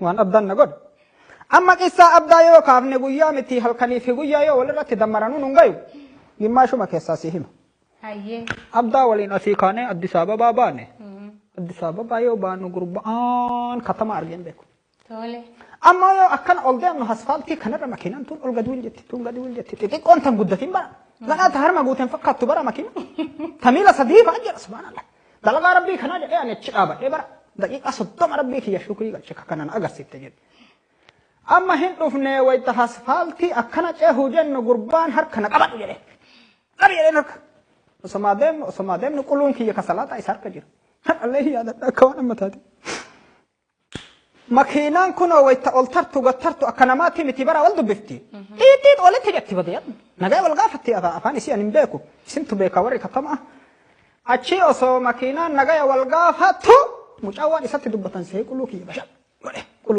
Waan addaan na godhe. Amma qissaa abdaa yoo kaafne guyyaa miti halkanii fi guyyaa yoo walirratti dammaranuu nun gayu gimmaashuma keessaa si hima. Hayyee. Abdaa waliin asii kaanee Addis Ababaa baane. Addis Ababaa yoo baanu gurbaan katama argeen beeku. Tole. Amma yoo akkana ol deemnu asfaaltii kanarra makiinaan tun ol gadi wal jetti tun gadi wal jetti xixiqqoon tan guddatin bara. Ganaa ta harma guuteen fakkaattu bara makiina. Ta miila sadii fa'a jedha subhaanallah. Dalagaa rabbii kanaa jedhee ani achi dhaabadhee bara daqiiqaa 30 rabbii kiyya shukrii galche ka kana na agarsiifte jedhe. Amma hin dhufne wayita asfaaltii akkana ceehuu jennu gurbaan harka na qabadhu jedhe. Qabi jedheen harka. Osomaa deemnu osomaa deemnu quluun kiyya ka salaataa isa harka jira. Har'allee hin yaadadha akka waan amma taate. Makiinaan kunoo wayita ol tartu gad tartu akka namaatti miti bara wal dubbifti. Xiit xiit walitti jetti bade. Nagaa wal gaafatti afaan isii ani hin beeku. Isintu beeka warri katamaa. Achii osoo makiinaan nagaya wal gaafattu mucaan waan isatti dubbatan see quluu kiyya basha godhe.